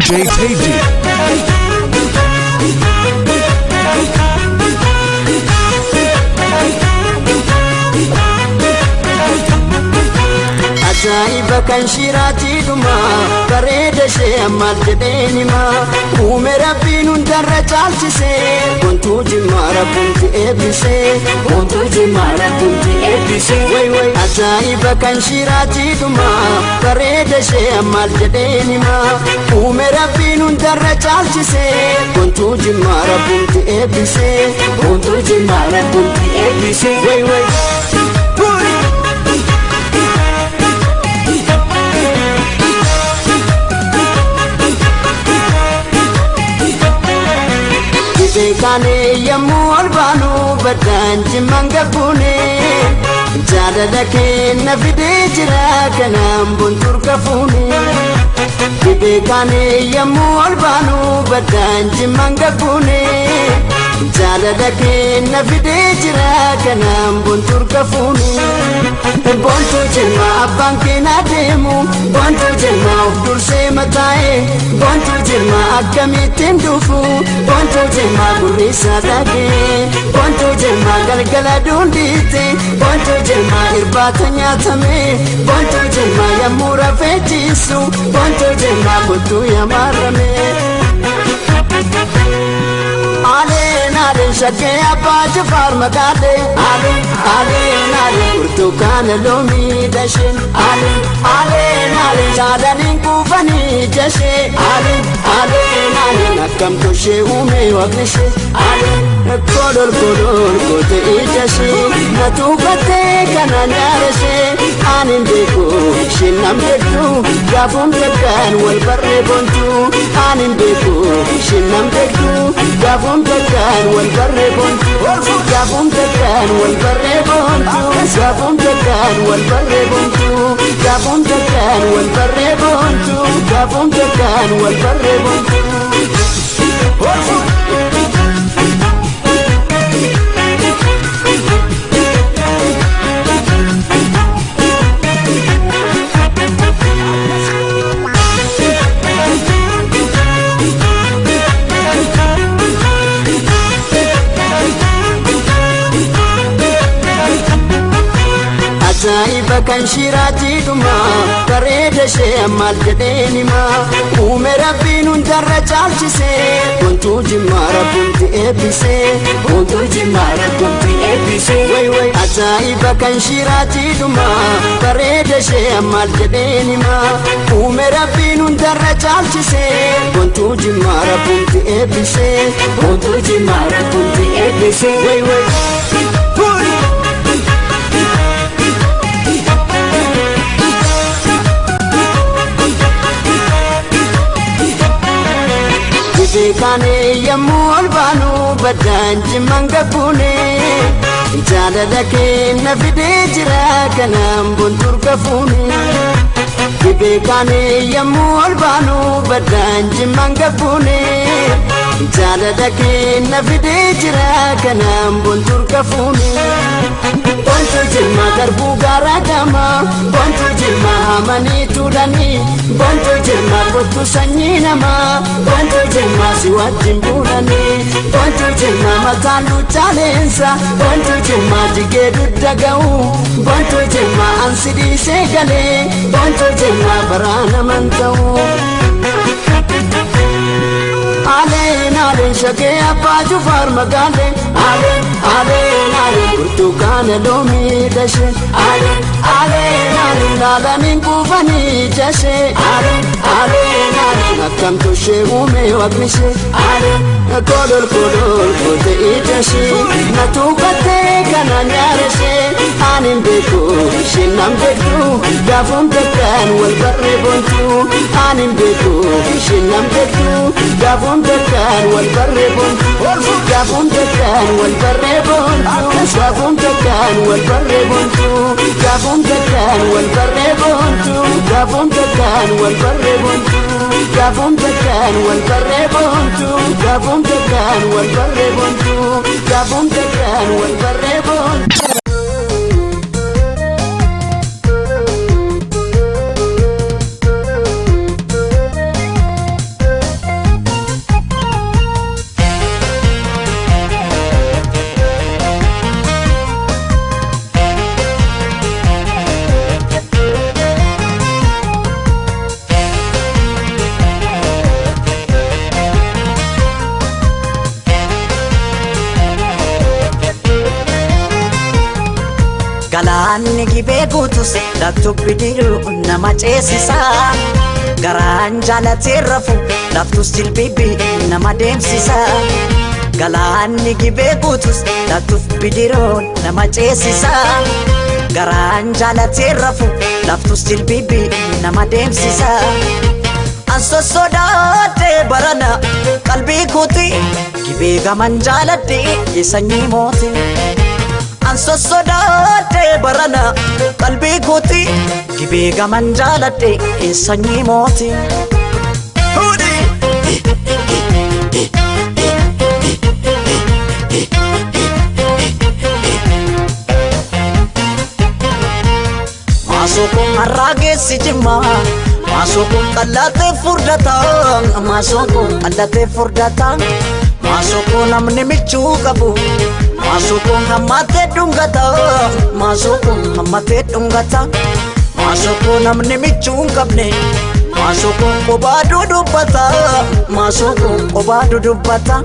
DJ Teddy. Ajaa'iba kan shiraatii dhuma bareeda ishee ammaal jedheen hima uume rabbiin hundarra caalchise bontuu jimmaa rabbumti eebbise bontuu jimmaa rabbumti eebbise way way ajaa'iba kan shiraatii dhuma bareeda ishee ammaal jedheen hima uume rabbiin hundarra caalchise bontuu jimmaa rabbumti eebbise bontuu jimmaa rabbumti eebbise way way. Beekaane yommuu ol baanu baddaan jimmaan gabbuune jaalala kenna fidee jira kanaan bontuur kafuune. Beekaane yommuu ol baanu baddaan jimmaan gabbuune jaalala kenna fidee jira kanaan bontuur kafuune. Bontuu jimmaa abbaan keenya deemu bontuu jimmaa of dursee mataa'e bontuu jimmaa akkamittiin dhufu bontuu jimmaa gurri isaa dhagee bontuu jimmaa galgala duundiite bontuu jimmaa irbaata nyaatame bontuu jimmaa yommuu rafee ciisu bontuu jimmaa kottuu yamaarame. Aleen aleen shakkee abbaa jifaar maqaalee aleen aleen aleen burtukaana loomii dasheen aleen aleen aleen jaalaniin kuufanii jashee aleen aleen aleen akkam toshee uume waaqnishee aleen kolol kolol goote ijashee na tuufattee kanaan yaarashee anin beeku isheen nam beektu gaafuun takkaan wal barree boontuu anin beeku isheen nam beektu gaafuun takkaan wal barree boontuu gaafuun takkaan wal barree boontuu gaafuun takkaan wal barree boontuu gaafuun takkaan wal barree boontuu gaafuun takkaan wal barree boontuu. Ajaa'iba kan shiraatii dhuma bareeda ishee ammaal jedheen hima uume rabbiin hundarra caalchise bontuu jimmaa rabbumti eebbise bontuu jimmaa rabbumti eebbise way way ajaa'iba kan shiraatii dhuma bareeda ishee ammaal jedheen hima uume rabbiin hundarra caalchise bontuu jimmaa rabbumti eebbise bontuu jimmaa rabbumti eebbise way way. Beekaane yommuu ol baanu baddaan jimmaan gabbuune jaalala kenna fidee jira kanaan bontuur kafuune. Beekaane yommuu ol baanu baddaan jimmaan gabbuune jaalala kenna fidee jira kanaan bontuur kafuune. Bontuu jimmaa garbuu garaa gamaa bontuu jimmaa hamanii tuulanii bontuu jimmaa kottu sanyii namaa bontuu jimmaa si wajjin buulanii bontuu jimmaa mataan luccaa leensa bontuu jimmaa jigee dugda ga'u bontuu jimmaa ansi dhiisee galee bontuu jimmaa baraa naman ta'u. Aleen aleen shakkee abbaa jufaar magaalee aleen aleen aleen burtukaana loomii dashee aleen aleen aleen laalaniin kuufanii jashee aleen aleen aleen akkam toshee uume waaqnishee aleen kolol kolol goote ijashee na tuufattee kanaan yaarashee anin beeku isheen nam beektu gaafuun takkaan wal barree boontuu anin beeku isheen nam beektu gaafuun takkaan wal barree boontuu gaafuun takkaan wal barree boontuu gaafuun takkaan wal barree boontuu gaafuun takkaan wal barree boontuu gaafuun takkaan wal barree boontuu gaafuun takkaan wal barree boontuu gaafuun takkaan wal barree boontuu gaafuun takkaan wal barree boontuu. Galaanni gibee guutus laaftuu bidiruu nama ceesisa. Garaan jaalatee rafu laaftus jilbibi nama deemsisa. Galaanni gibee guutus laaftuuf bidiruu nama ceesisa. Garaan jaalatee rafu laaftus jilbibi nama deemsisa. An sossodaadhee barana qalbii kooti gibee gaman jaaladhee sanyii mooti. An sossodaadhee barana qalbii kooti gibee gaman jaaladhee sanyii mooti. Maasoo har'aa geessi jimmaa. Maasoo qallatee furdata. Maasoo qallatee furdata. Maasoo namni michuu qabu. Maasoo hammatee dhungata. Maasoo hammatee dhungata. Maasoo namni michuu hin qabne. Maasoo qobaa dudubbata. Maasoo qobaa dudubbata.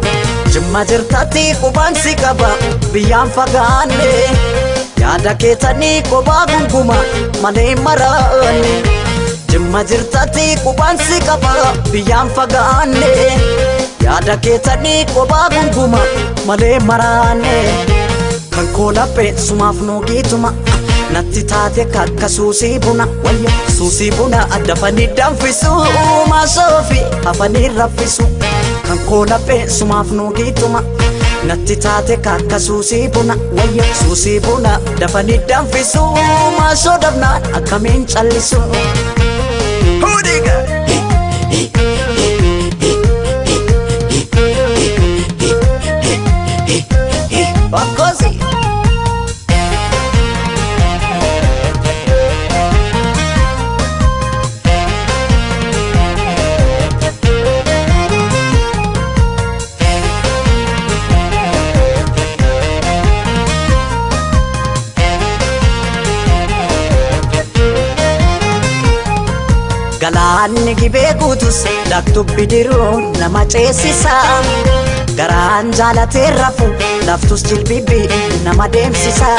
Jimma jirtatti qubaan si qaba biyyaan fagaanne. Yaada keessanii qobaa gunguma malee maraanne. Jimma jirtatti qubaan si qaba biyyaan fagaanne. Yaada keessanii qobaa gunguma malee maraanne. Kan koo laphee sumaaf nuugiituma natti taate kakka suusii buna wayya suusii buna dafanii danfisu maasoofi hafanii raffisu. Kan koo laphee sumaaf nuugiituma natti taate kakka suusii buna wayya suusii buna dafanii danfisu maasoo dabnaan akkamiin callisu. Hudiga. Bakkosi. Galaanni gibee guutus laaftuu bidiruu nama ceesisa. Garaan jaalatee rafu laaftus jilbibi nama deemsisa.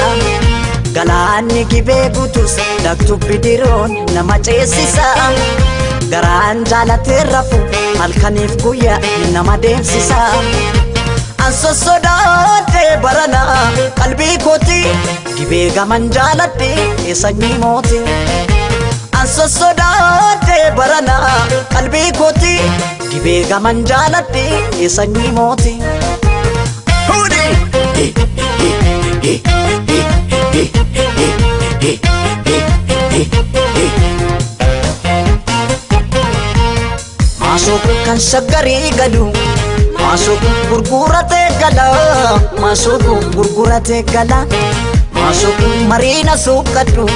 Galaanni gibee guutus laaftuu bidiruu nama ceesisa. Garaan jaalatee rafu halkaniif guyyaa nama deemsisa. An sossodaadhee barana qalbii kooti gibee gaman jaaladhee sanyii mooti. An sossodaadhee barana qalbii kooti gibee gaman jaaladhee sanyii mooti. Maasoo kan shaggarii galu maasoo gurguratee gala maasoo gurguratee gala maasoo mariina suuqadhu.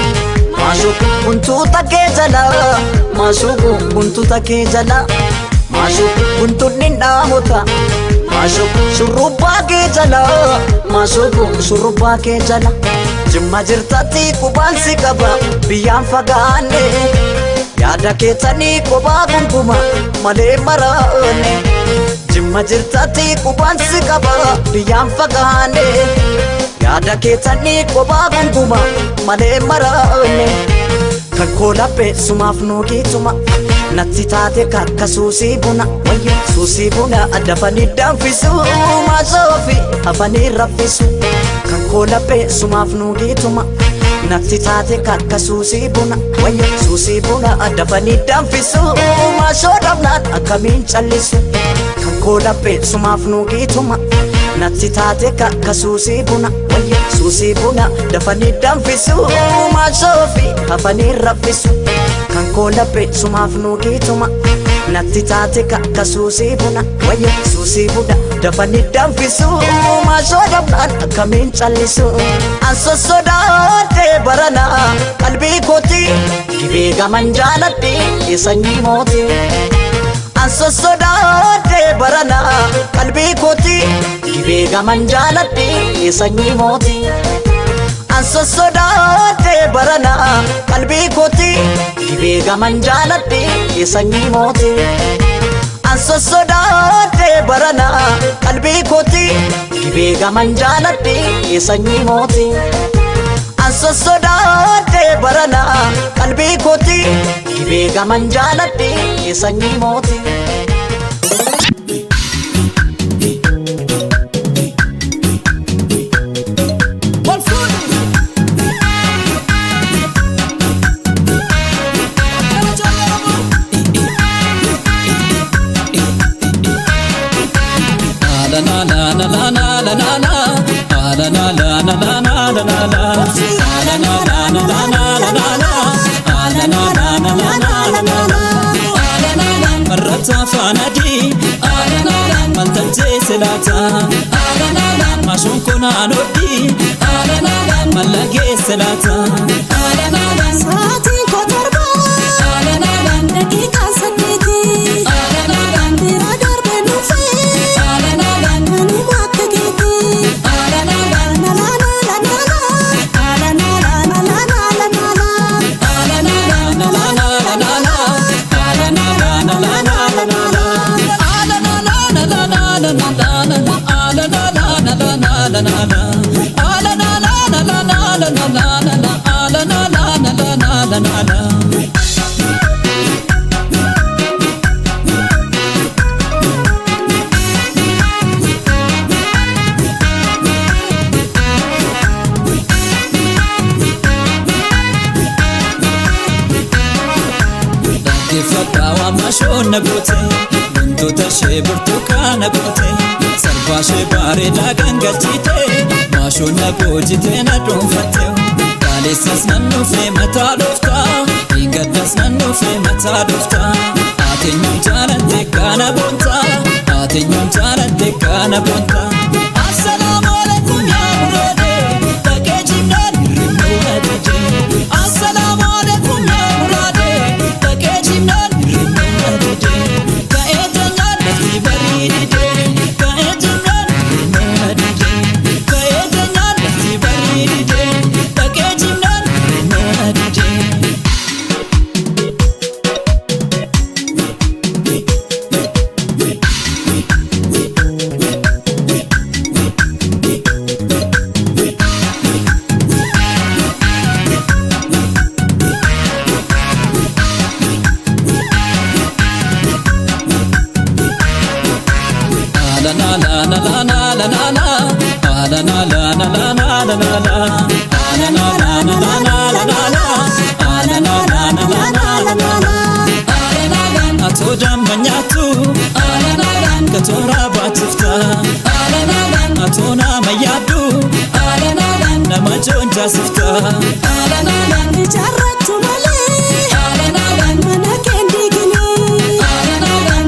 Maasoo guntuuta kee jala maasoo guntuuta kee jala maasoo guntuunni dhaamota maasoo shurrubbaa kee jala maasoo shurrubbaa kee jala jimma jirtatti qubaan si qaba biyyaan fagaanne yaada keessanii qobaa gunguma malee maraanne jimma jirtatti qubaan si qaba biyyaan fagaanne. Yaada keessanii qobaa gunguma malee maraanne. Kan koo laphee sumaaf nuugiituma natti taate kakka suusii buna wayya suusii buna dafanii danfisu maasoofi hafanii raffisu. Kan koo laphee sumaaf nuugiituma natti taate kakka suusii buna wayya suusii buna dafanii danfisu maasoo dhabnaan akkamiin callisu. Kan koo laphee sumaaf nuugiituma natti taate kakka suusii buna wayya suusii buna dafanii danfisu maasoofi hafanii raffisu. Kan koo laphee sumaaf nuugiituma natti taate kakka suusii buna wayya suusii buna dafanii danfisu maasoo dhabnaan akkamiin callisu. An sossodaadhee barana qalbii kooti gibee gaman jaaladhee sanyii mooti. An sossodaadhee barana qalbii kooti gibee gaman jaaladhee sanyii mooti. An sossodaadhee barana qalbii kooti gibee gaman jaaladhee sanyii mooti. An sossodaadhee barana qalbii kooti gibee gaman jaaladhee sanyii mooti. An Sossodaadhee barana qalbii kooti dhibee gaman jaaladhee sanyii mooti. Sa'aatiin koo torbaa daqiiqaa saddeeti bira darbee dhufee manuma akka keeti Maashoon goote wantoota ishee burtukaana goote sarbaa ishee bareedaa gangalchite maashoon boojite na dhuunfatte gaaleessas nan dhufe mataa dhufta dhiigaddas nan dhufe mataa dhufta ateenyuun jaalatte kana boonta ateenyuun jaalatte kana boonta. Assalaamu alaikum yaa muraade dhaqee jimnaan hirribnuu na dide. Assalaamu alaikum yaa muraade dhaqee jimnaan hirribnuu na dide. Ka'ee jennaan lafti barii dide. Ka'ee jennaan hirribnuu na dide. Ka'ee jennaan lafti barii dide. Dhaqee jimnaan hirribnuu na dide. Atoo damma nyaattu katoora baachifta atoo nama yaaddu nama joonjaasifta. Ijaarrattu malee mana kee hin diigini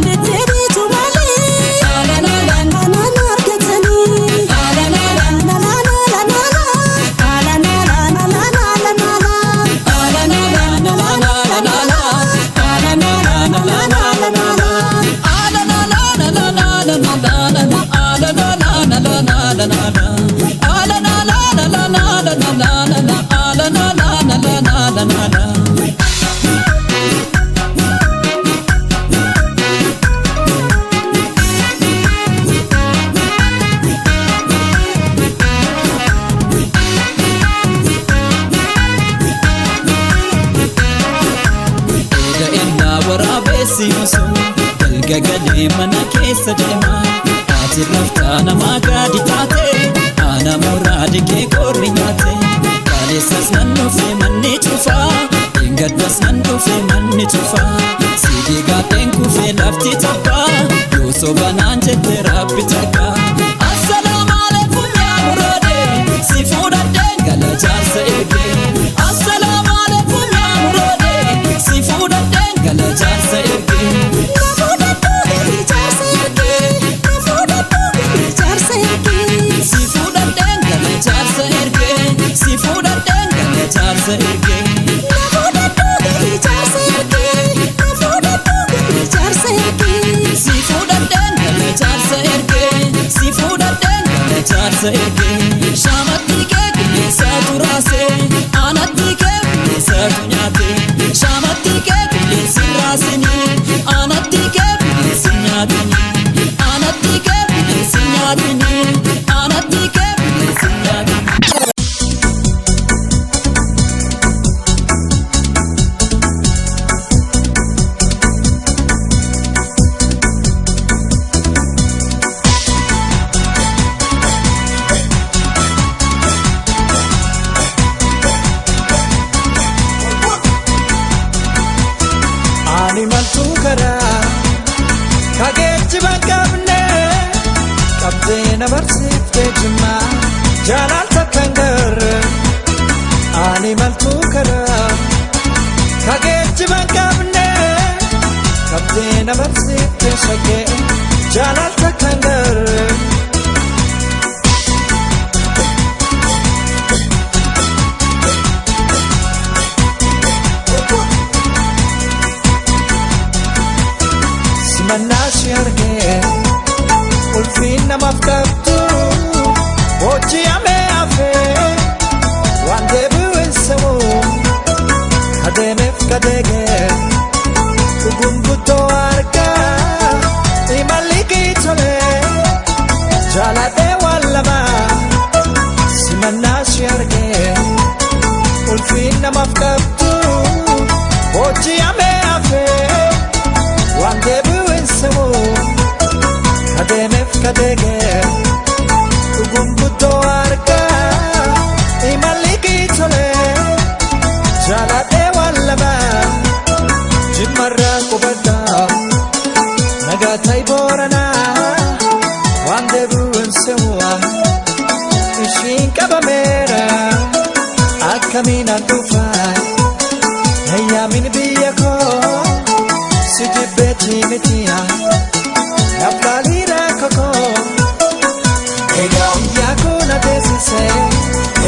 deddeebiitu malee anaan argatanii. Dalga mana keessa deema ati raftaa namaa gadi taate ana mooraa dikee qorri nyaate kaaleessas nan dhufe manni cufaa dheengaddas nan dhufe manni cufaa siidii gaadheen kufee lafti tabbaa yoo soba naan jette rabbi takka. Assalaamu alaikum yaa muraade si fuudhadheen gala jaarsa ergee. Assalaamu alaikum yaa muraade si fuudhadheen gala jaarsa ergee. Si fuudhadheen gala jaarsa ergee. Si fuudhadheen gala jaarsa ergee. Si fuudhadheen gala jaarsa ergee. Si fuudhadheen gala jaarsa ergee. Shaamatti kee qilleensa turaasee. Aanatti kee qilleensa nyaate. Shaamatti kee qilleensi raasinii. Aanatti kee qilleensi nyaatanii. Aanatti kee qilleensi nyaatanii. Aanatti kee qilleensi nyaatanii. Qabdee na barsiiftee jimmaa jaalala kan garre ani maltuu karaa ka geejjiba hin qabne qabdee na barsiiftee shaggee jaalala kan garre. Simannaa ishee argee ulfiin namaaf qabdu hojii hafee waan deebi'u hin se'u kadeemeef kadeegee dhuguun guddoo argaa imalli kiitolee jaaladhee waan lama simannaa ishee argee ulfiin namaaf qabdu hojii hafee waan deebi'u hin se'u kadeemeef kadeegee dhuguun guddoo argaa imalli kiitolee jaaladhee waan lama jimmarraa qubadhaa nagaa ta'i booranaa waan deebi'u hin se'u ishiin qabameera akkamiin an dhufaa eeyyaamin biyya koo si jibbeetii mitiya naflaaliira kokoo egaa biyya koo na teessise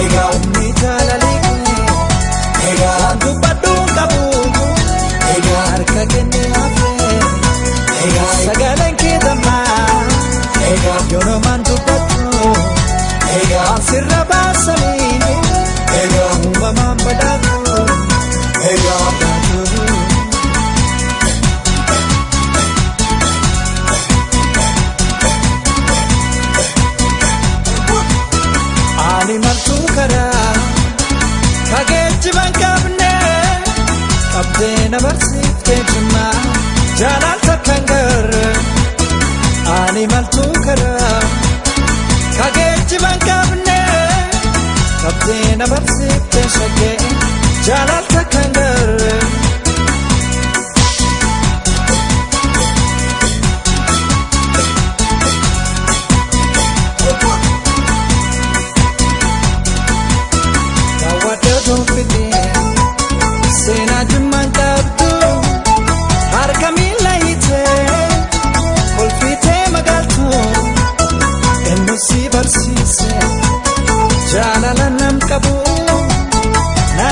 egaa humni jaalalii kee egaa waan dubbadhu hin qabu egaa harka kenne hafe egaa sagaleen kee dammaa egaa yoonumaan dubbadhu egaa waan sirra baasanii egaa uumamaan badhaatu egaa badhaatu. Ani maltuu karaa ka geejjiba hin qabne qabdee na barsiiftee jimmaa jaalala kan garre ani maltuu karaa ka geejjiba hin qabne qabdee na barsiiftee shaggee jaalala kan garre. Daawwadhoo fidee seenaa jimmaan qabdu harka miila hiitee kolfitee magaaltu eenyu si barsiise jaalala nam qabu na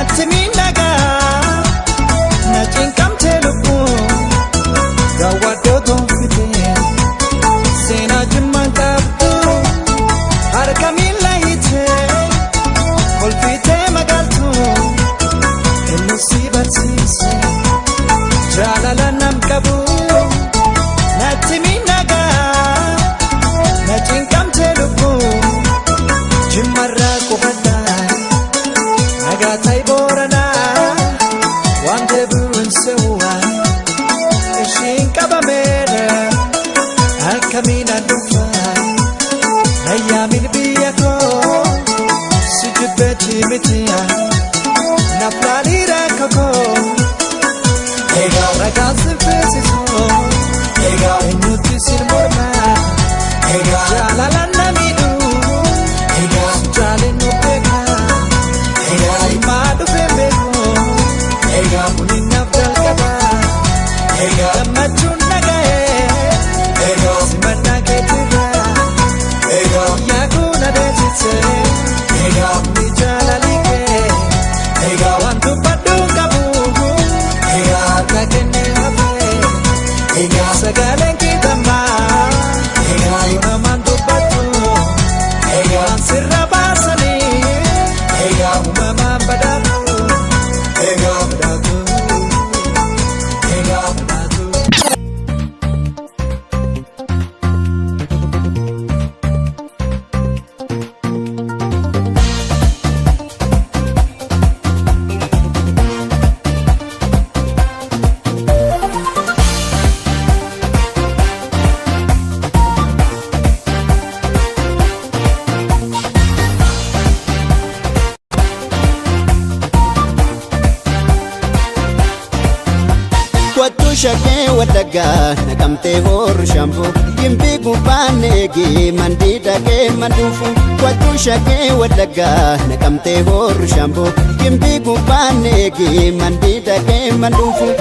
Shaggee Wallaggaa naqamtee horu shamboo gimbii gubbaan eegi mandii dhaqee manduufu. Kottu shaggee Wallaggaa naqamtee horu shamboo gimbii gubbaan eegi mandii dhaqee manduufu.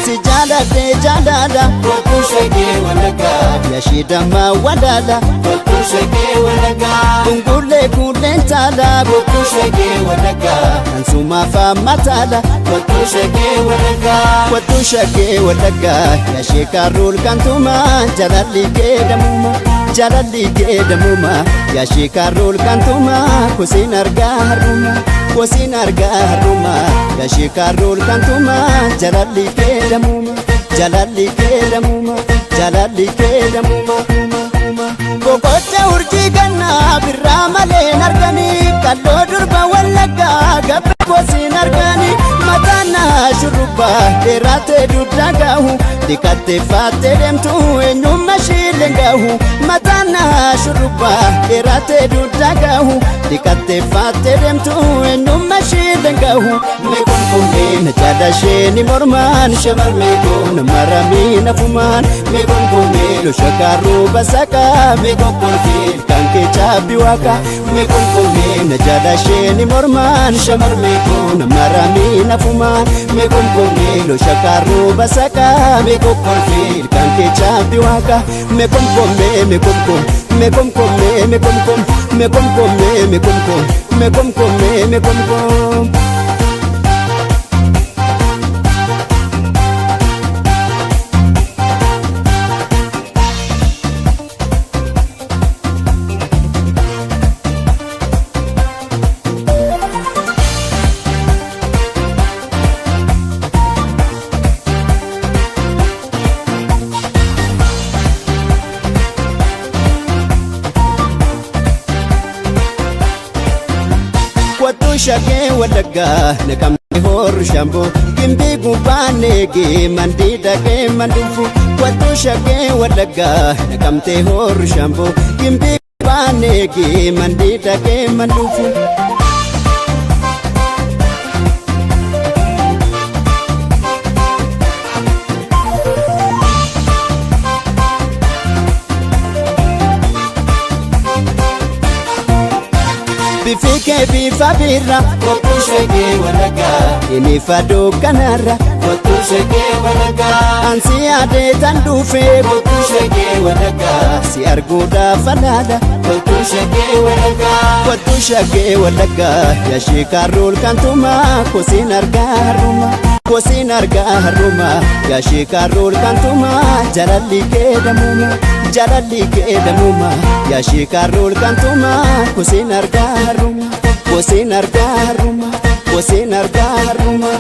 Si jaaladhe jaalala Kottu shaggee Wallaggaa. Yashidama walaala Kottu shaggee Wallaggaa. Kungulee kuuleen taala Kottu shaggee Wallaggaa. Kan sumaafaa mataala Kottu shaggee Wallaggaa. Kottu shaggee Wallaggaa yashee kaarruul kantuma jaalalli keedamuma jaalalli keedamuma yashee kaarruul kantuma kusiin argaa har'uma kusiin argaa har'uma yashee kaarruul kantuma jaalalli keedamuma jaalalli keedamuma jaalalli keedamuma. Boqocha urjii gannaa birraa malee hin arganii qalloo durba Wallaggaa gabba gosiin arganii mataan naa shurrubbaa dheeraatee dugda gahu dhiqattee faattee deemtu eenyummaa ishiileen gahu mataan naa shurrubbaa dheeraatee dugda gahu dhiqattee faattee deemtu eenyummaa ishiileen gahu meeqomqomee na jaala ishee ni mormaan shamarmee koona maramii nafumaan meeqomqomee loshakaaruu basaqaa meeqomqomee kan kee caabbi waaqa meeqomqomee na jaala ishee ni mormaan shamarmee koona maramii nafumaan meeqomqomee loshakaaruu basaqaa meeqomqomee kan kee caabbi waaqa meeqomqomee meeqomqom meeqomqomee meeqomqom meeqomqomee meeqomqom meeqomqomee meeqomqom. Kottu shaggee Wallaggaa naqamtee horu shamboo gimbii gubbaan eegi mandii dhaqee manduufu. Kottu shaggee Wallaggaa naqamtee horu shamboo gimbii gubbaan eegi mandii dhaqee manduufu. Bifi kee bifa birra Kottu shaggee Wallaggaa. inni faduu kanarra Kottu shaggee Wallaggaa. ansi yaadee tan dhufee Kottu shaggee Wallaggaa. si arguudhaaf alaala. Kottu shaggee Wallaggaa. Kottu shaggee Wallaggaa yashee kaarruul kantuma kosiin argaa har'uma kosiin argaa har'uma yashee kaarruul kantuma jaalalli keedamuma jaalalli keedamuma yashee kaarruul kantuma kosiin argaa har'uma kosiin argaa har'uma kosiin argaa har'uma.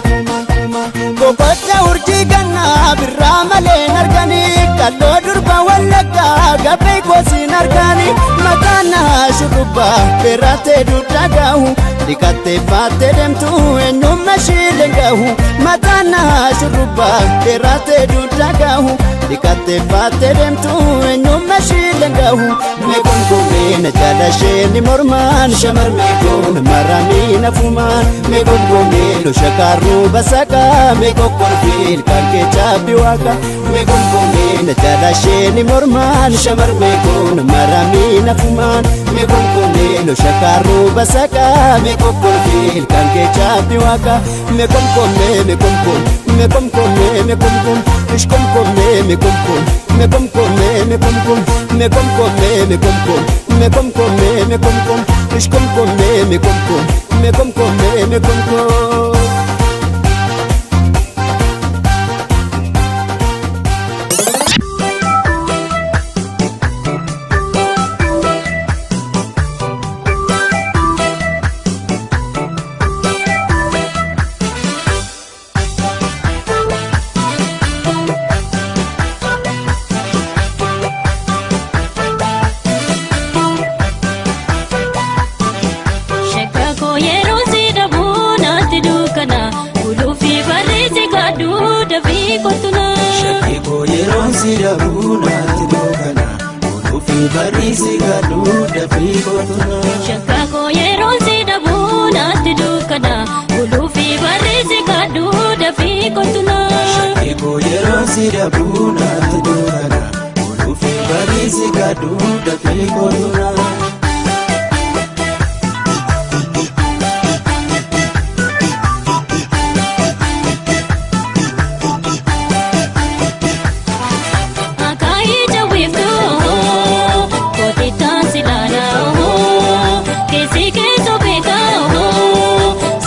Boqocha urjii gannaa birraa malee hin arganii qalloo durba Wallaggaa gabbee gosiin arganii mataan naa shurrubbaa dheeraatee dugda gahu dhiqattee faattee deemtu eenyummaa ishiileen gahu mataan naa shurrubbaa dheeraatee dugda gahu dhiqattee faattee deemtu eenyummaa ishiileen gahu meeqomqomee na jaala ishee ni mormaan shamarmee koona maramii nafumaan meeqomqomee loshakaaruu basaqaa meeqoqqorfee kan kee caabbi waaqa meeqomqomee na jaala ishee ni mormaan shamarmee koona maramii nafumaan meeqomqomee loshakaaruu basaqaa meeqoqqorfee kan kee caabbi waaqa meeqomqomee meeqomqom meeqomqomee meeqomqom ishqomqomee meeqomqom meeqomqomee meeqomqom meeqomqomee meeqomqom meeqomqomee meeqomqom ishqomqomee meeqomqom meeqomqomee meeqomqom. Shakka koo yeroo si dhabuu naatti duuba. si dhabuu naatti dukkana. Oduufi barriisi gadhuu dafii kootuna. Shakkaakoo yeroon si dhabuu naatti dukkana. Guluufi barreessi kadhuu dafii kotuna. Shakkeekoo yeroon si dhabuu naatti dukkana. Oduufi barriisi gadhuu dafii kootuna. Akaayii jawwiiftuu kootitaan si laalaa keessi keessoo beekaa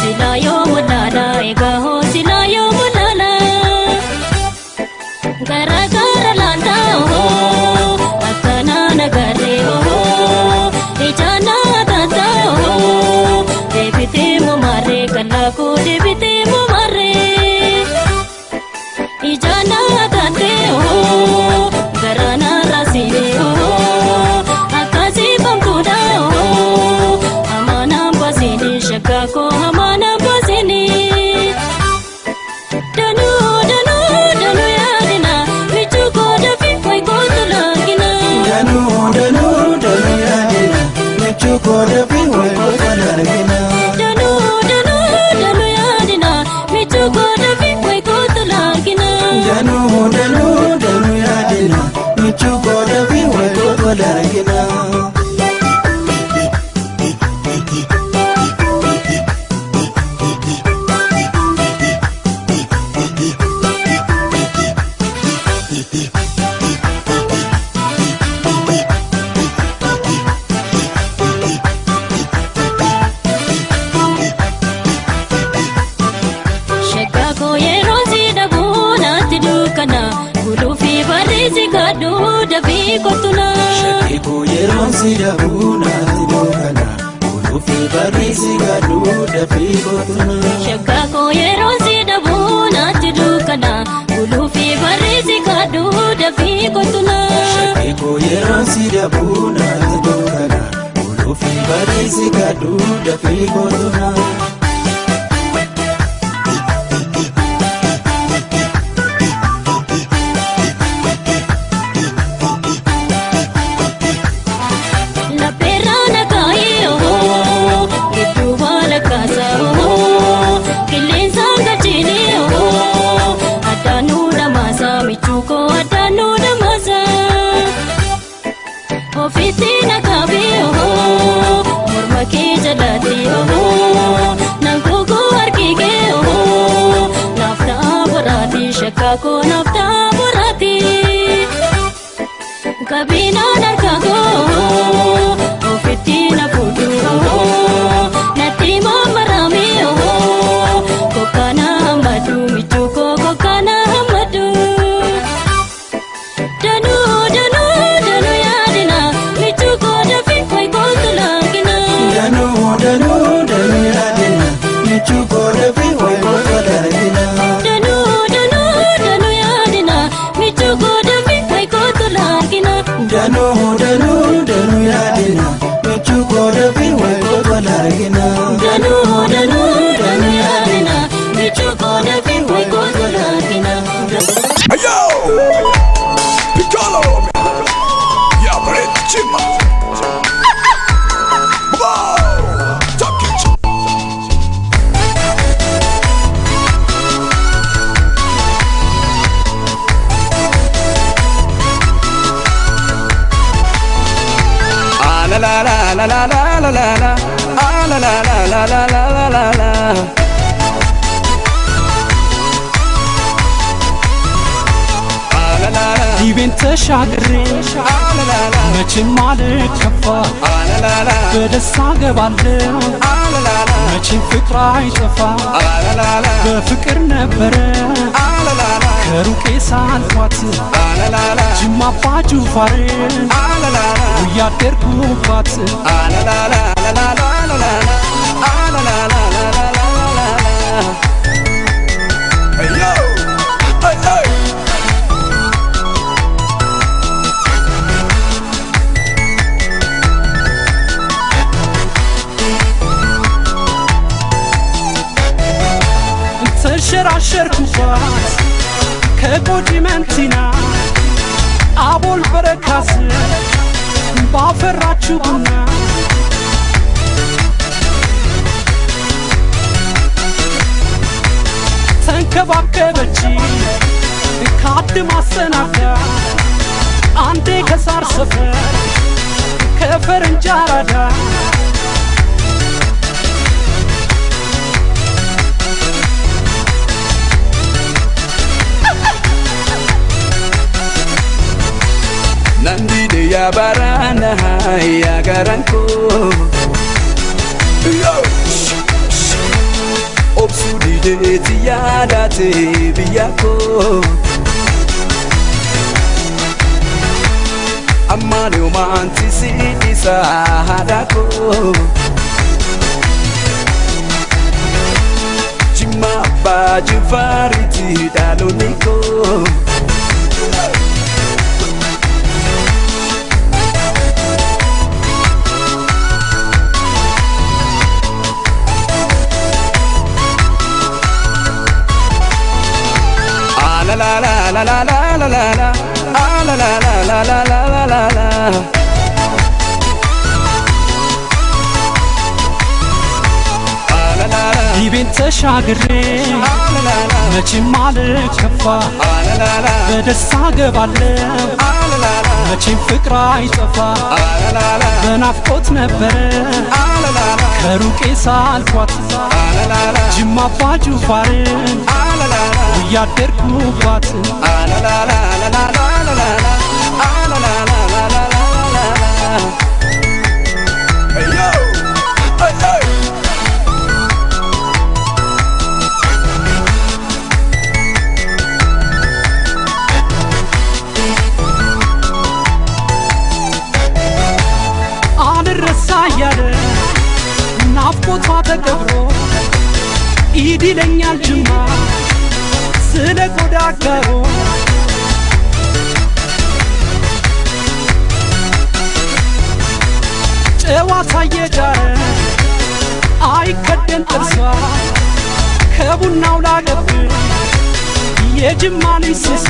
silaa yoo mul'aala egaa hoo silaa yoo mul'aala gara gara laaltaa akkanaa nagarree ijaan taataa deebitee mumarree kalaakuu deebitee mumarree. Ijana taatee hoo garaana raasine hoo akkasii famtuudha hoo amaana baasine shakkaakoo amaana baasine. Danuu danuu danuu yaadina michuu koo dafii wayi kootu laakina. Danuu danuu danuu yaadina michuu koo dafii wal kootu argina. Danuu danuu danuu yaadina michuu koo dafii wayi kootu laakina. Danuu danuu danuu yaadina michuu koo dafii wal kootu argina. Shakkaakoo yeroon si dhabuu naatti dukkana. Guluufi barreessi kadhuu dafii kotuna. Shakkeekoo yeroon si dhabuu naatti dukkana. Oduufi barriisi gadhuu dafii kootuna. Shakkaakoo yeroon si dhabuu naatti dukkana. Guluufi barreessi kadhuu dafii kotuna. Shakkeekoo yeroon si dhabuu naatti dukkana. Oduufi barriisi gadhuu dafii kootuna. Lapheerraa nakaayee hoo gidduu baala kaasaa hoo qilleensaan galchiinee hoo addaanuu dhamaasaa michuu koo addaanuu dhamaasaa. Ofitti nakaabee hoo morma kee jalaatti hoo nan googoo harki kee hoo naaf ta'a boraati shakkaakoo naaf ta'a boraati. Kabinaan harka koo ofitti na fuudhu natti mamarame kokkaana hammadu michuu koo kokkaana hammadu. Danuu danuu danuu yaadina michuu koo dafii wayi kootu laakina. Danuu danuu danuu yaadina michuu koo dafii wal kootu argina. Danuu danuu danuu yaadina michuu koo dafii wayi kootu laakina. Danuu danuu danuu yaadina michuu koo dafii wal kootu argina. Danuu danuu danuu yaadina michuu koo dafii wayi kootu laakina. Ayo! Piccolo! Ya Chima! Wow! Talk it! Ah la la la la la la la la la. Ah la la la la la la la la la. Ah la la la. ጊቤን ተሻግሬ Ah la la la. መቼም አልከፋ Ah la la la. በደስታ ገባለሁ Ah la la la. መቼም ፍቅር አይጠፋ Ah la la la. በፍቅር ነበረ Ah la la la. ከሩቄ ሳልፏት Ah la la la. ጅማ አባ ጅፋር Ah la la la. እያደርኩባት Ah la la la la la la la la. Ah la la la la la la la la. Hey yo! Hey hey! ተንሸራሸርኩባት ከጎጂ መንቲና አቦል በረካስ ባፈራችሁ ቡና ተንከባከበች ካድም አሰናዳ አንዴ ከሳር ሰፈር ከፈረንጅ አራዳ Nandide ya barana ya garanko Yo! Obsu dide tiyadate biyako Amane umanti si isa hadako Jimma abba jifariti daloniko. Ah la la la la la la la la la. Ah la la la la la la la la la. Ah la la la. ጊቤን ተሻግሬ Ah la la la. መቼም አልከፋ Ah la la la. በደስታ ገባለሁ Ah la la la. መቼም ፍቅር አይጠፋ Ah la la la. በናፍቆት ነበረ Ah la la la. ከሩቄ ሳልኳት Ah la la la. ጅማ አባ ጅፋርን Ah la la la. እያደርኩባት Ah la la la la la la la la la. Ah la la la la la la la la. Hey yo! Hey hey! አልረሳ እያለ ናፍቆቷ ተቀብሮ ኢድ ይለኛል ጅማ ስለ ቆዳ አጋሮ ጨዋታ እየጫረ አይከደን ጥርሷ ከቡናው ላቀብ የጅማ ልጅ ስሷ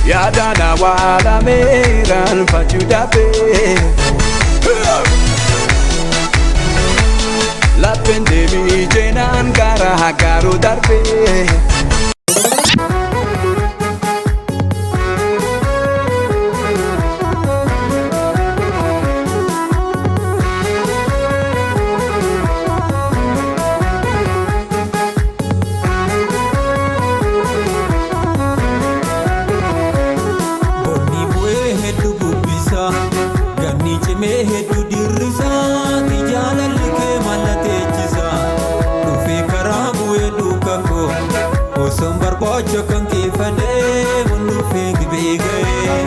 Yaadana wala meeran fachu dabe. Lapheen deemi jeenaan gara garuu darbe. Bonni bu'ee hedduu bubbisa, ganni cimee hedduu dirrisa, ati jaalalli kee mallateechisa. Dhufee karaa bu'ee duuka koo, osoon barbaacha kan keeffadhee, mun dhufee gibee ga'ee.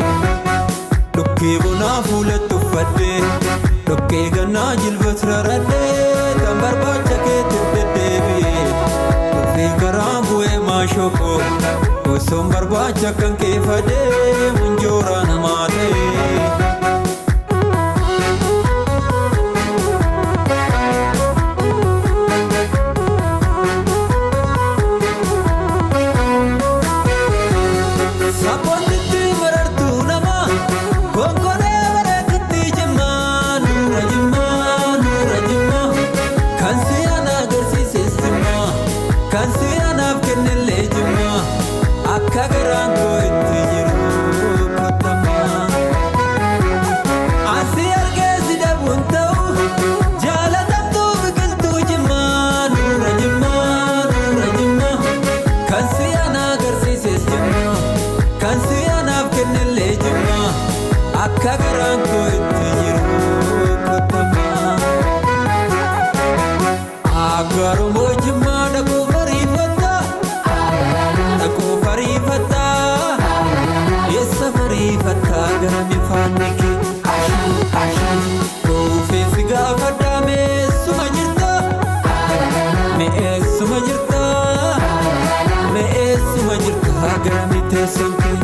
Dhokkee bonaa fuulatti uffadhee, dhokkee gannaa jilbas raradhee, kan barbaacha keetiif deddeebi'ee. Dhufee karaa bu'ee maashoo osoon barbaacha kan keeffadhee, munjoora namaa ta'e. Sabboonnitti marartuu namaa gongolee bareedutti jimmaa nuura jimmaa nuura jimmaa kan si ana agarsiises jimmaa kan si anaaf kennellee jimmaa akka garaan koo itti jiru kottamaa. Asi argee si dhabuun ta'u jaalatamtuu biqiltuu jimmaa nuura jimmaa nuura jimmaa kan si ana agarsiises jimmaa kan si anaaf kennellee jimmaa akka garaan koo itti jiru kottamaa. Aggarumoo jimmaa dhaquuf ariifatta dhaquuf ariifatta eessa ariifatta gara mifaanni kee Oofee si gaafadhaa meessuma jirta meessuma jirta meessuma jirta gara miteessoon kee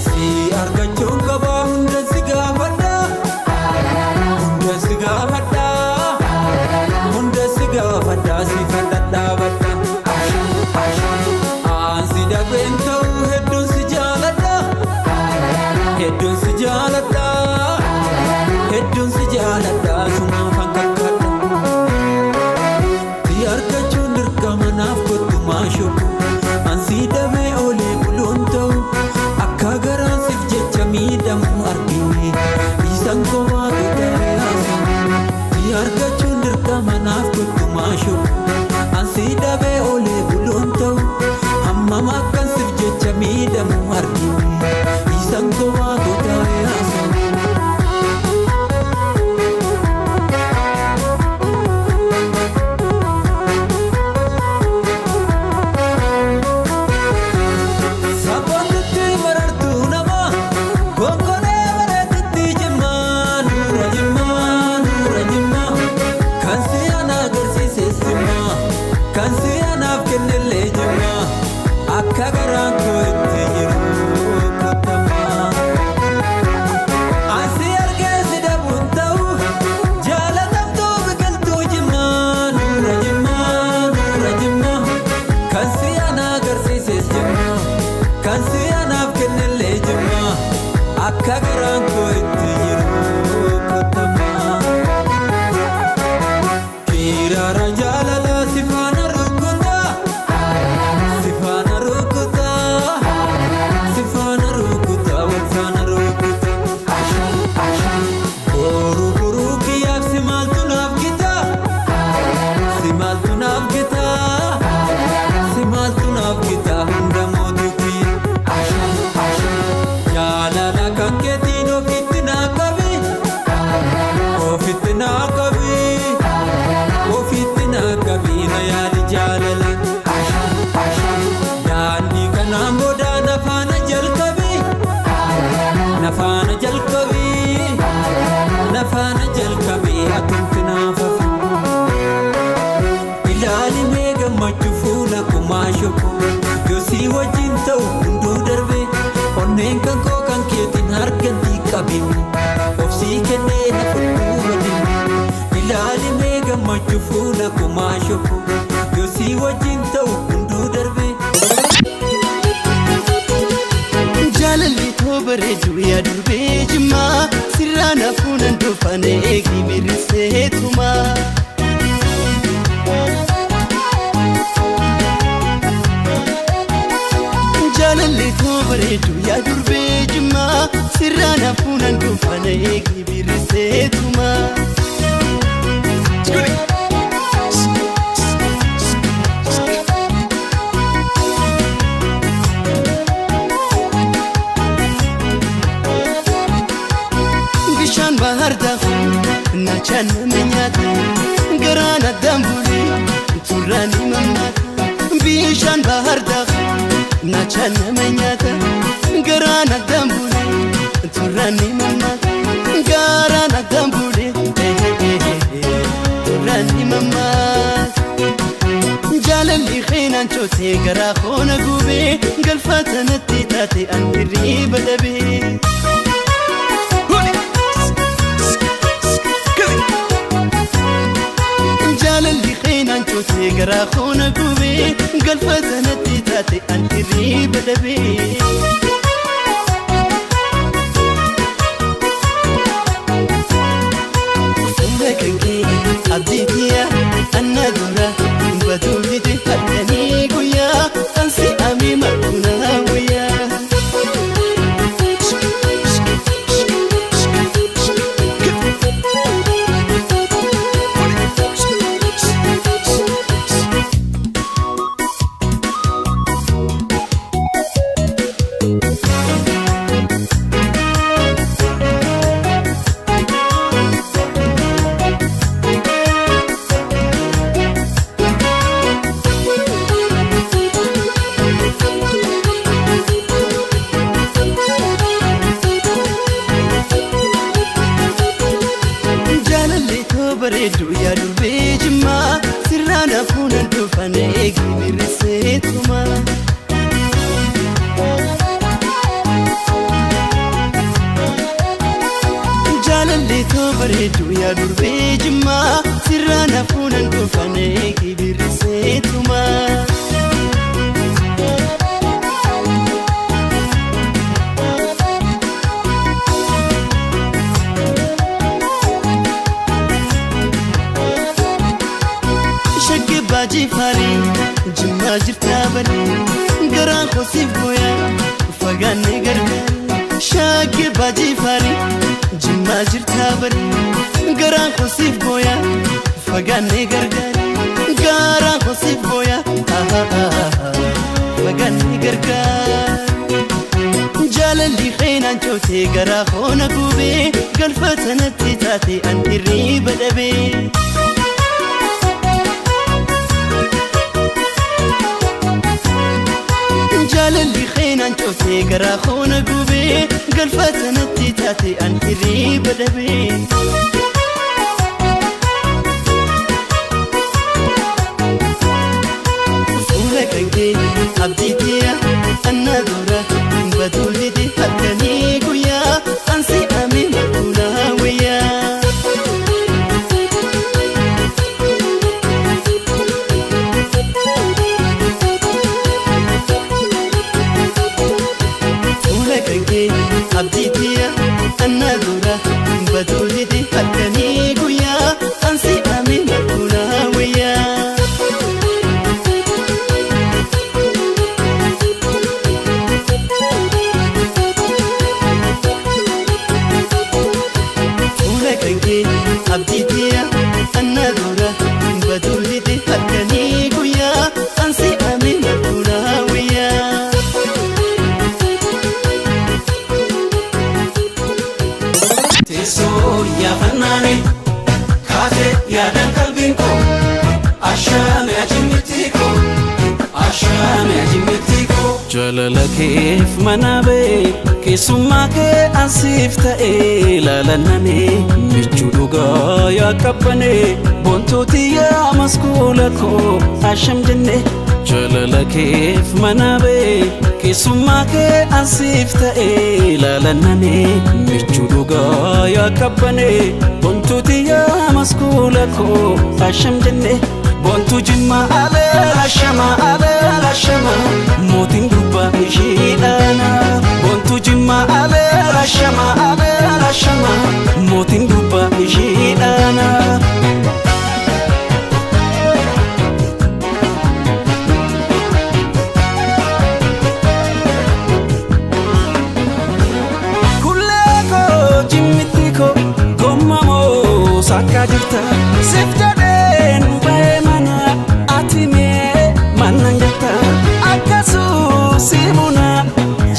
si argachuun qabaa hunda si gaafadhaa Hedduun si jaaladha, hedduun si jaaladha, sumaafan kakkaadha. Si argachuun dirqama naaf kottu maashoo, ansi damee olee buluun ta'u akka garaan siif jecha miidhamu argine isaan kophaa godhee haasa'u. Si argachuun dirqama naaf kottu maashoo, ansi damee olee buluun ta'u hammam akkan siif jecha miidhamu argine isaan kophaa godhee haasa'u. Saboonnitti marartuu nama gonkonee bareedutti jimmaa nuura jimmaa nuura jimmaa kan si ana agarsiises jimmaa kan si anaaf kennellee jimmaa akka garaan koo itti jiru kottamaa. Asi argee si dhabuun ta'u jaalatamtuu biqiltuu jimmaa nuura jimmaa nuura jimmaa kan si ana agarsiises jimmaa kan si anaaf kennellee jimmaa akka garaan koo itti jiru kottamaa. Kiraara jaalala si faana rukutaa si faana rukutaa si faana rukutaa wal faana rukutaa. Boru boruu kiyyaaf si maaltu naaf gitaa si maaltu naaf gitaa si maaltu naaf gitaa hunda mootuu kiyya. Jaalala kan keetiin ofitti naa qabi ofitti naa qabi ofitti naa qabi na yaadi jaalala. Daandii kanaan booda na faana jalqabi na faana jalqabi na faana jalqabi atumti naaf hafi. Ilaali mee gammachuu fuula kumaa shokku yoosii wajjin ta'u hunduu darbe onneen kan koo kan keetiin harkantii qabime obsii kennee na fudhuu badime. Ilaali mee gammachuu fuula kumaa shokku yoosii wajjin ta'u hunduu darbe. Jaalalli too bareedu yaa durbee jimmaa sirraa nafuunan doofane eegi mirriseetumaa. Jaalalli too bareedu yaa durbee jimmaa sirraa nafuunan doofane eegi mirriseetumaa. Bishaan bahar daaku naachaan nama nyaata garaan addaan bulee turraan ni mammaata. Bishaan bahar daaku naachaan nama nyaata garaan addaan bulee turraan ni mammaata. Garaan addaan bulee turraan ni mammaata. Jaalalli qeenaan cootee garaa koona gubee galfata natti taate an hirriba dhabee. Jaalalli qeenaan cootee garaa koona gubee galfata natti taate an hirriba dhabee. Fuula kan kee abdii kiyya anna dura baduu dide halkanii guyyaa ansi amii marqunaa wayyaa. Jaalalli too bareedu yaa durbee jimmaa sirraa nafuunan dhufane eegi mirriseetumaa. Jaalalli too bareedu yaa durbee jimmaa sirraa nafuunan dhufane eegi mirriseetumaa. Jifaarii jimmaa jirtaa bari garaan kosiif gooyaa fagaannee gargaar. Shaggee Jifaarii jimmaa jirtaa bari garaan kosiif gooyaa fagaannee gargaar. Garaan kosiif gooyaa fagaannee gargaar. Jaalalli xeenaan cootee garaa hoona gubee galfata natti taate an hirriba dhabee. Jaalalli xeenaan cootee garaa hoona gubee galfata natti taate an hirriba dhabee. Fuula kan kee abdii tiyya anna dura baduuliti halkanii guyyaa ansi ame makuula wayyaa. Fuula kan kee abdii tiyya anna dura baduuliti halkanii guyyaa ansi ame makuula wayyaa. Abdii tiyya anna dura baduuliti halkanii guyyaa ansi ame makuula wayyaa. Teessoo yaafannaane kaatee yaadan qalbiin koo ashaame ajimitti koo ashaame ajimitti koo. Jaalala keef mana ba'e keessummaa kee asiif ta'e laalannane michuu dhugaa yaa qabbane bontooti yaa maskuula koo asham jenne. Jaalala keef mana ba'e keessummaa kee asiif ta'e laalannane michuu dhugaa yaa qabbane bontooti yaa maskuula koo asham jenne. Bontu jimma alee ashama alee ashama mootiin durbaa isheedhaana. Bontu jimma alee ashama alee ashama mootiin durbaa isheedhaana. Kullee koo jimmitti koo gomma moo sakka jirta siif jedheen ba'ee mana ati mee mannan jirta akkasuus simuna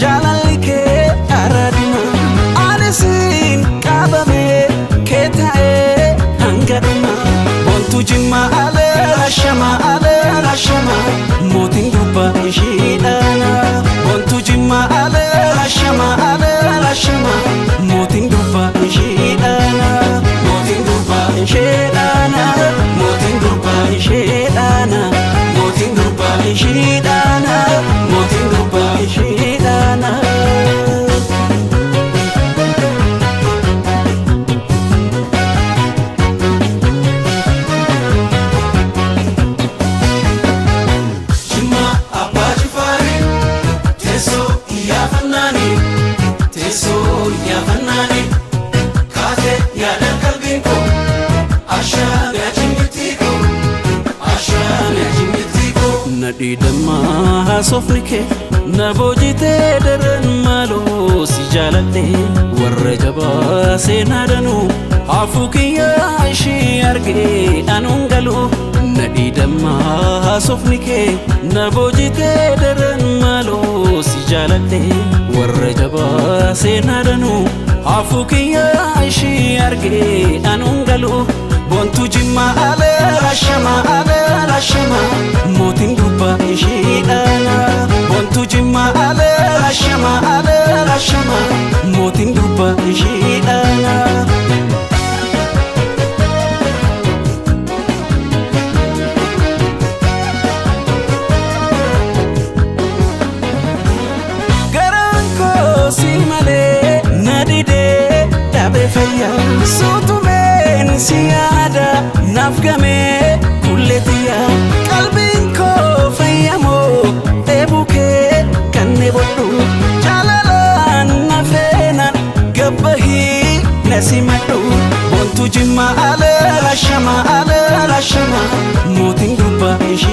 jaalalli kee araadima ani siin qabame kee ta'ee hanga dhuma. Bontu jimma alee ashama alee ashama mootiin durbaa isheedhaana. Bontu jimma alee ashama alee ashama mootiin durbaa isheedhaana. Mootiin durbaa isheedhaana. Mootiin durbaa isheedhaana. Mootiin durbaa isheedhaana. Mootiin durbaa isheedhaana. Jimma abbaa Jifaarii teessoo iyyaaffannaani teessoo iyyaaffannaani kaatee yaadan qalbiin koo ashaame ajimitti koo ashaame ajimitti koo. Nadhii dammaa haasofni kee na boojitee daran maaloo si jaaladhe warra jabaa seenaa danuu hafuu kiyyaa ishee argee anuun galuu. Nadhii dammaa haasofni kee na boojitee daran maaloo si jaaladhe warra jabaa seenaa danuu hafuu kiyyaa ishee argee anuun galuu. Bontu jimma alee ashama alee ashama mootiin durbaa isheedhaana. Bontu jimma alee ashama alee ashama mootiin durbaa isheedhaana. Garaan koo si malee na didee dhabee fayyaa suutumeen si yaada naaf gamee kulleetiyya qalbiin koo fayyamoo dheebuu kee kan dheebodhu jaalalaan na feenaan gabbahii na simadhu. Bontu jimma alee ashama alee ashama mootiin durbaa ishee.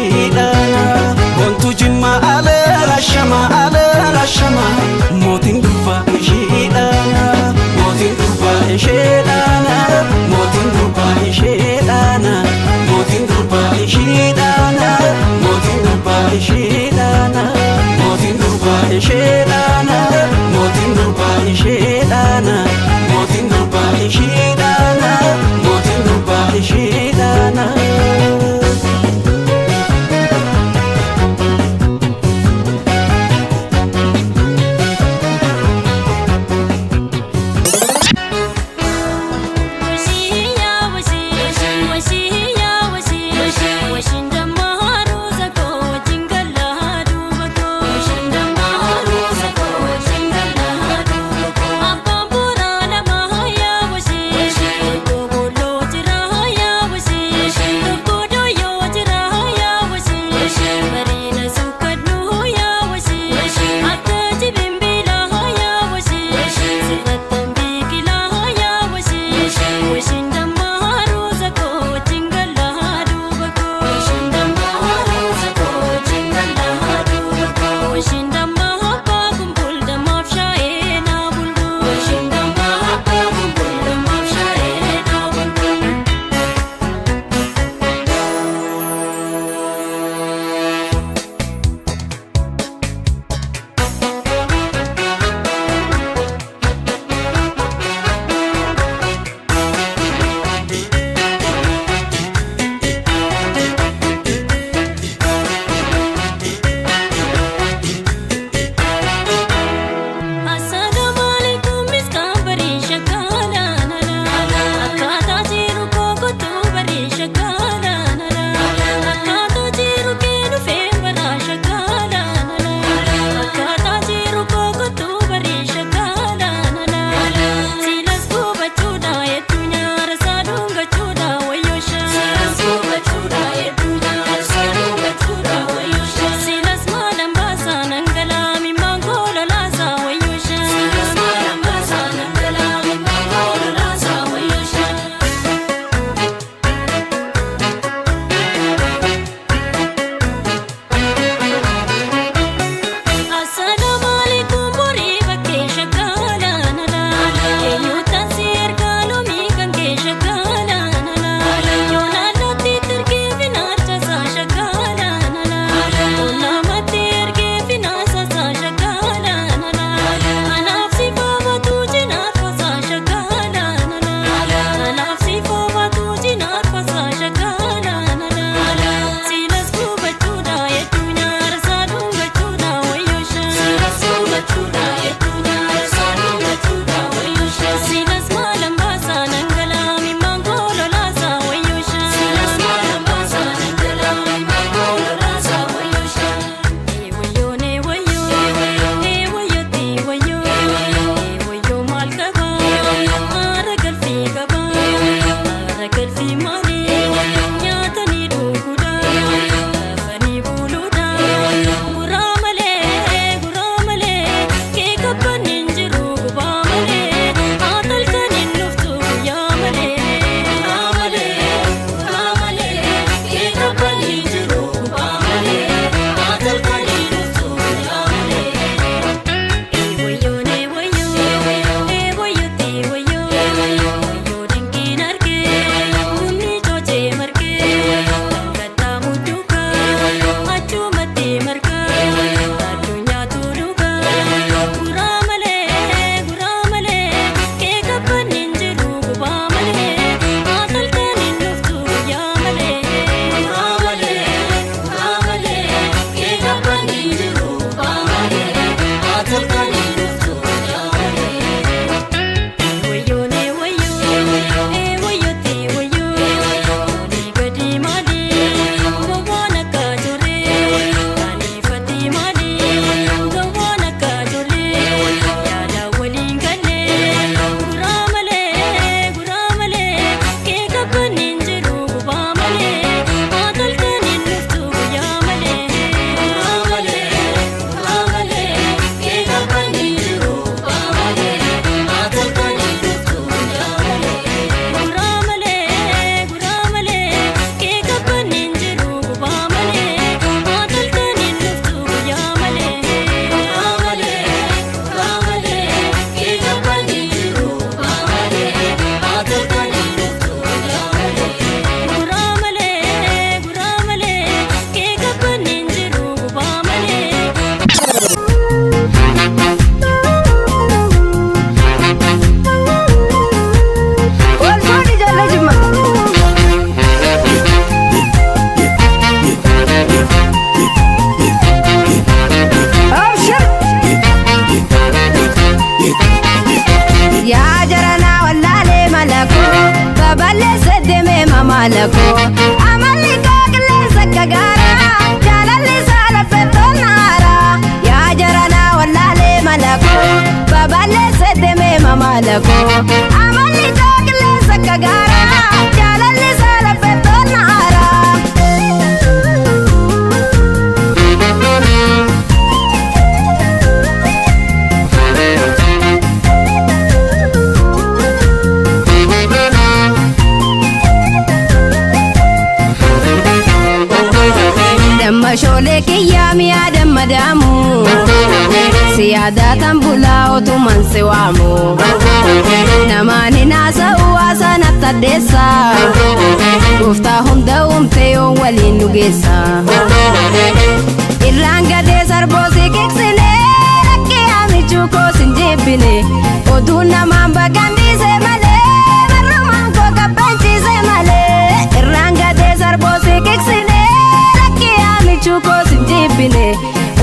Babal'eesse deemee mamaala koo amalli koo qilleensa akka gaaraa jaalalli isaa laffeettoon naaraa yaa jaranaa wallaalee mala koo babal'eesse deemee mamaala koo amalli koo qilleensa akka gaaraa jaalalli isaa laffeettoon naaraa. Damma shoolee kiyyaa mi'a damma daamu si yaadatan bulaa otuman si waamu namaan hin haasa'u haasaa natti addeessa gooftaa hunda uumte yoon waliin nu geessa irraan gadee sarboosii kiksine rakkee amichuu koos hin jibbine oduun namaan bakkan dhiise malee barrumaan koo kabbachiise malee irraan gadee sarboosii kiksine. Michuu koos hin jibbine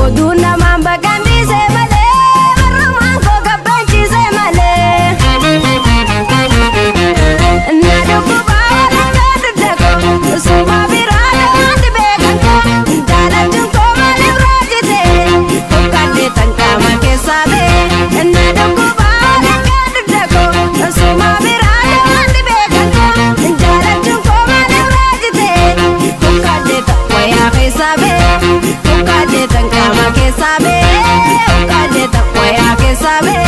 oduun namaan bakkan dhiise malee barrumaan koo kabbachiise malee. Na dhukkubaa walakkaa dugda koo sumaa biraa damaatti beekan koo jaalachuun koo maaliif raajite tokkadde tan qaama keessaa bee. Na dhukkubaa walakkaa dugda koo sumaa biraa damaatti beekan koo jaalachuun koo maaliif raajite tokkadde tan wayaa keessaa bee. Ukaje tan qaama keessaa bee ukaje tan wayaa keessaa bee.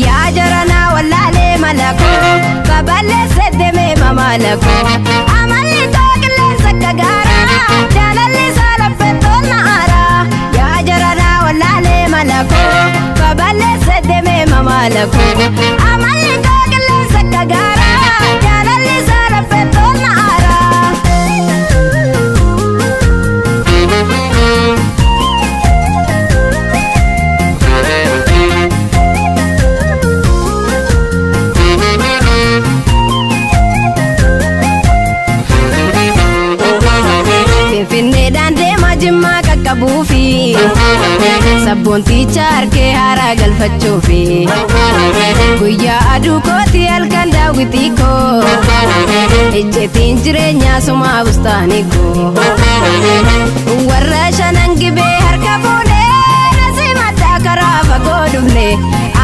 Yaa jaranaa wallaalee mala koo babal'eesse deemee mamaala koo amalli koo qilleensa akka gaaraa jaalalli isaa laffeettoon naaraa yaa jaranaa wallaalee mala koo babal'eesse deemee mamaala koo amalli koo qilleensa akka gaaraa jaalalli isaa laffeettoon naaraa. Finfinneedhaan deemaa jimmaa qaqqabuufi sabboonticha harkee haaraa galfachuufi guyyaa aduu kooti halkan daawwitii koo ejjetiin jireenyaa sumaa bustaanii koo warra shanan gibee harka fuunee nasii maddaa karaa fagoo dhufne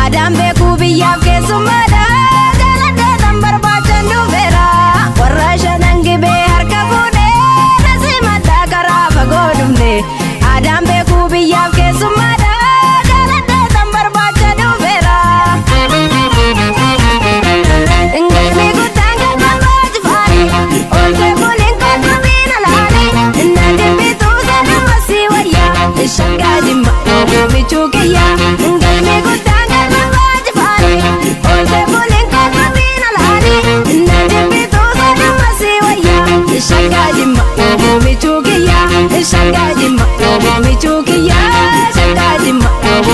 aadaan beekuu biyyaaf keessummaadha jaaladhee tan barbaachan dhufeera warra shanan gibee harka fuunee nasii maddaa karaa fagoo dhufne aadaan beekuu biyyaaf keessummaadha jaaladhee tan barbaacha dhufeera. Galmi guddaan galma baajifaani oltee buliin kottu alaani na jibbituu sanuma si wayyaa shakkaa jimma oomichuu kiyyaa. Galmi guddaan galma baajifaani oltee buliin kottu alaani na jibbituu sanuma si wayyaa shakkaa jimma oomichuu kiyyaa. Shakkaa jimma oomichuu kiyyaa. Shakkaa jimma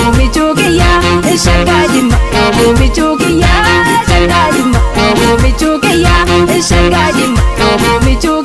oomichuu kiyyaa. Shakkaa jimma oomichuu kiyyaa. Shakkaa jimma oomichuu kiyyaa. Shakkaa jimma oomichuu.